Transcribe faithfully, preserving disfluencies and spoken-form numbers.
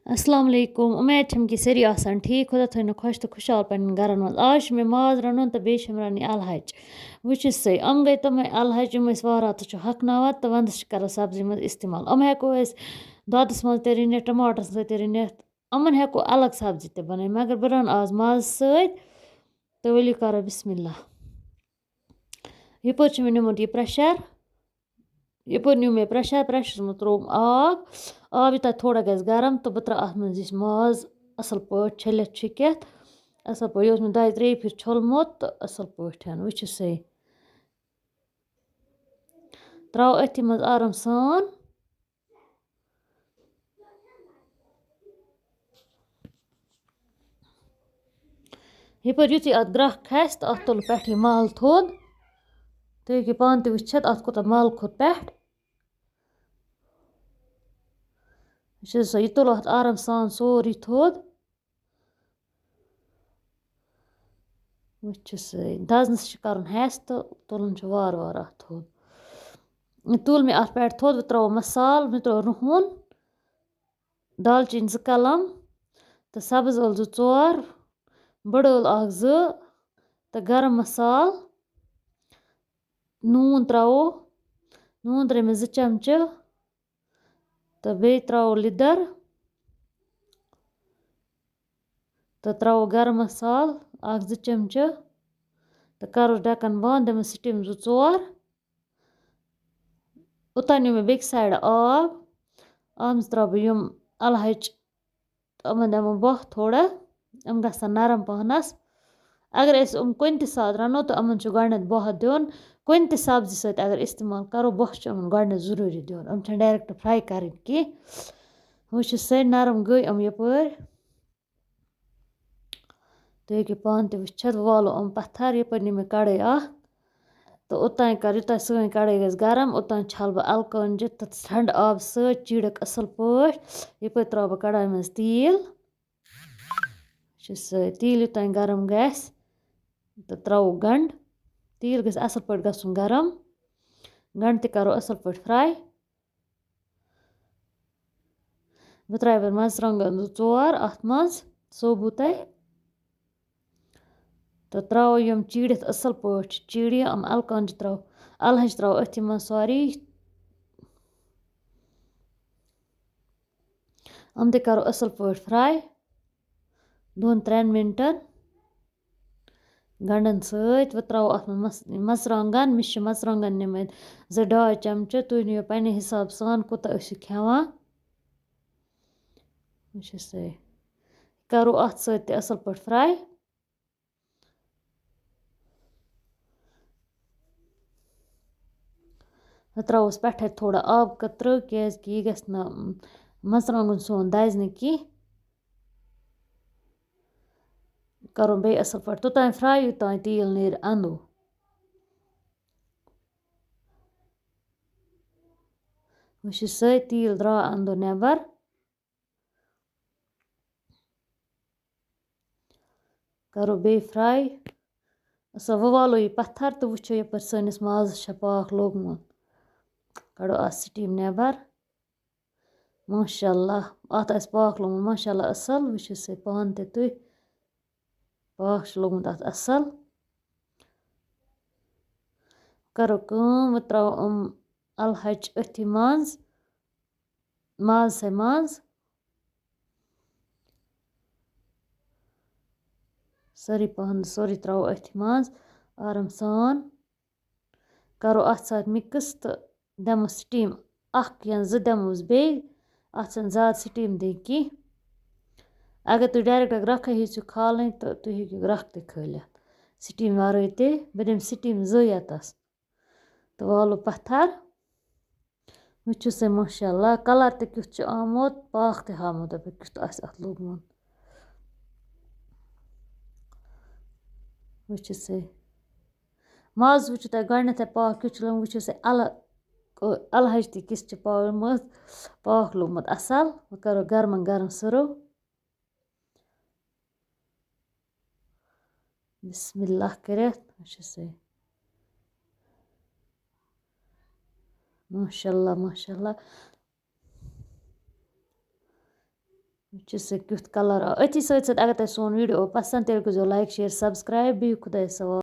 السلام علیکم، اُمید چھم کہِ سٲری آسن ٹھیٖک۔ خۄدا تھٲینو خۄش تہٕ خۄشحال پننٮ۪ن گرن منٛز۔ آز چھُ مےٚ ماز رَنُن تہٕ بیٚیہِ چھِ مےٚ رَنٕنۍ اَلہٕ ہَچہِ۔ وٕچھِو سٲے، یِم گٔے تِمے اَلہٕ ہَچہِ یِم أسۍ وارٕ راتَس چھِ ہۄکھناوان تہٕ وَندَس چھِ کران سبزی منٛز استعمال۔ یِم ہٮ۪کو أسۍ دۄدَس منٛز تہِ رٔنِتھ، ٹماٹرَس سۭتۍ تہِ رٔنِتھ۔ یِمَن ہٮ۪کو الگ سبزی تہِ بَنٲوِتھ، مگر بہٕ رَنہٕ آز مازٕ سۭتۍ۔ تہٕ ؤلِو کرو بسم اللہ۔ یَپٲرۍ چھُ مےٚ نیوٗمُت یہِ پریشر۔ یَپٲرۍ نیوٗ مےٚ پریشر، پریشرَس منٛز ترٛووُم آب۔ آب یوٗتاہ تھوڑا گژھِ گرم تہٕ بہٕ ترٛاوٕ اَتھ منٛز یہِ ماز اَصٕل پٲٹھۍ چھٔلِتھ چھُکِتھ۔ اَصٕل پٲٹھۍ، یہِ اوس مےٚ دۄیہِ ترٛیٚیہِ پھِرِ چھوٚلمُت تہٕ اَصٕل پٲٹھۍ۔ وٕچھِو سٲے۔ ترٛاوو أتھی منٛز آرام سان۔ یَپٲرۍ یُتھُے اَتھ گرٛکھ کھسہِ تہٕ اَتھ تُل پٮ۪ٹھٕ یہِ مَل تھوٚد۔ تُہۍ ہیٚکِو پانہٕ تہِ وٕچھِتھ، اَتھ کوٗتاہ مَل کھوٚت پٮ۪ٹھ۔ یہِ چھُ سُہ، یہِ تُل اَتھ آرام سان سورُے تھوٚد۔ وٕچھِو سٲے، دَزنَس چھِ کَرُن ہٮ۪س تہٕ تُلُن چھُ وارٕ وارٕ اَتھ تھوٚد۔ یہِ تُل مےٚ اَتھ پٮ۪ٹھ تھوٚد، وۄنۍ ترٛاوو مصالہٕ، مےٚ ترٛوو رُہُن، دالچیٖن زٕ قلم تہٕ سبٕز ٲلہٕ زٕ ژور، بٔڑ ٲلہٕ اَکھ زٕ تہٕ گرم مصالہٕ۔ نوٗن ترٛاوو، نوٗن ترٛٲے مےٚ زٕ چمچہٕ تہٕ بیٚیہِ ترٛاوو لیٚدٕر تہٕ ترٛاوو گرم مصالہٕ اَکھ زٕ چمچہٕ تہٕ کَرو ڈَکَن بنٛد، دِمو سِٹیٖم زٕ ژور۔ اوٚتام نیوٗ مےٚ بیٚکہِ سایڈٕ آب، اَتھ منٛز ترٛاوٕ بہٕ یِم اَلہٕ ہَچہِ، تہٕ یِمَن دِمو بۄہہ تھوڑا، یِم گژھن نرم پَہنَس۔ اگر أسۍ یِم کُنہِ تہِ ساتہٕ رَنو، تہٕ یِمَن چھُ گۄڈٕنٮ۪تھ بۄہہ دیُن۔ کُنہِ تہِ سبزی سۭتۍ اگر استعمال کَرو، بۄہہ چھُ یِمَن گۄڈٕنٮ۪تھ ضروٗری دیُن، یِم چھِنہٕ direct fry کَرٕنۍ کینٛہہ۔ وۄنۍ چھِ سٲری نرم گٔے یِم یَپٲرۍ۔ تُہۍ ہیٚکِو پانہٕ تہِ وٕچھِتھ، وۄنۍ والو یِم پَتھر۔ یَپٲرۍ نی مےٚ کَڑٲے اَکھ، تہٕ اوٚتام کَر، یوٚتام سٲنۍ کَڑٲے گژھِ گرم، اوٚتام چھَلہٕ بہٕ اَلہٕ کٲنجہِ تہٕ ٹھنٛڈٕ آبہٕ سۭتۍ چیٖرِکھ اَصٕل پٲٹھۍ۔ یَپٲرۍ ترٛاوٕ بہٕ کَڑایہِ منٛز تیٖل۔ چھِ سۭتۍ تیٖل یوٚتام گرم گژھِ، تہٕ ترٛاوو گنٛڈٕ۔ تیٖل گژھِ اَصٕل پٲٹھۍ گژھُن گرم۔ گنٛڈٕ تہِ کَرو اَصٕل پٲٹھۍ fry۔ بہٕ ترٛاوٕ وۄنۍ مرژٕوانٛگن زٕ ژور اَتھ منٛز ثوبوٗتے، تہٕ ترٛاوو یِم چیٖرِتھ اَصٕل پٲٹھۍ۔ چیٖرِ یِم اَلہٕ کٲنجہِ ترٛاوو، اَلہٕ ہَچہِ ترٛاوو أتھی منٛز سورُے۔ یِم تہِ کَرو اَصٕل پٲٹھۍ fry دۄن ترٛٮ۪ن مِنٹَن گنٛڈَن سۭتۍ۔ وۄنۍ ترٛاوو اَتھ منٛز مَس-، مَرژٕوانٛگَن۔ مےٚ چھِ مَرژٕوانٛگَن نِمٕتۍ زٕ ڈاے چَمچہٕ۔ تُہۍ نِیِو پنٛنہِ حِساب سان کوٗتاہ ٲسِو کھٮ۪وان۔ وٕچھِو سا، کَرو اَتھ سۭتۍ تہِ اَصٕل پٲٹھۍ fry۔ وۄنۍ ترٛاووس پٮ۪ٹھَے تھوڑا آب قطرٕ، کیٛازِکہِ یہِ گژھِ نہٕ، م، مَرژٕوانٛگُن سون دَزِ نہٕ کینٛہہ۔ کَرو بیٚیہِ اَصٕل پٲٹھۍ توٚتام fry، یوٚتام تیٖل نیرِ اَندو۔ وٕچھِو سا، تیٖل درٛاو اَندو نٮ۪بَر۔ کَرو بیٚیہِ fry۔ اَصٕل، وۄنۍ والو یہِ پَتھر تہٕ وٕچھو یَپٲرۍ سٲنِس مازَس چھا پاکھ لوٚگمُت۔ کَڑو اَتھ سِٹیٖم نٮ۪بَر۔ ماشاء اللہ، اَتھ آسہِ پاکھ لوٚگمُت، ماشاء اللہ، اَصٕل۔ وٕچھِو سا پانہٕ تہِ تُہۍ، پاکھ چھُ لوٚگمُت اَتھ اَصٕل۔ کَرو کٲم، وۄنۍ ترٛاوو یِم اَلہٕ ہَچہِ أتھی منٛز، مازسٕے منٛز۔ سٲرٕے پَہَن، سورُے ترٛاوو أتھۍ منٛز آرام سان۔ کَرو اَتھ سۭتۍ mix تہٕ دِمو سِٹیٖم اَکھ یا زٕ دِموس بیٚیہِ۔ اَتھ چھَنہٕ زیادٕ سِٹیٖم دِنۍ کینٛہہ۔ اگر تُہۍ direct گرٛکھٕے یژھِو کھالٕنۍ، تہٕ تُہۍ ہیٚکِو گرٛکھ تہِ کھٲلِتھ۔ سِٹیٖم وَرٲے تہِ، بہٕ دِمہٕ سِٹیٖم زٕ یَتَس۔ تہٕ والو پَتھر۔ وٕچھِو سا، ماشاء اللہ، colour تہِ کیُتھ چھُ آمُت، پاکھ تہِ ہاومو تۄہہِ بہٕ کیُتھ آسہِ اَتھ لوٚگمُت۔ وٕچھِو سا، ماز وٕچھِو تۄہہِ گۄڈٕنٮ۪تھٕے پاکھ کیُتھ چھُ لوٚگمُت۔ وٕچھِو سا، اَلہٕ، اَلہٕ ہَچہِ تہِ کِژھ چھِ پاومٕژ، پاکھ لوٚگمُت اَصٕل۔ وۄنۍ کَرو گرمَن گرم serve۔ بسم اللہ کٔرِتھ، وٕچھِو سا۔ ماشاء اللہ، ماشاء اللہ۔ چھِ سُہ کیُتھ colour آو أتھی سۭتۍ سۭتۍ۔ اگر تۄہہِ سون video پسنٛد، تیٚلہِ کٔرزیٚو like share subscribe، بِہِو خۄدایَس حوالہٕ۔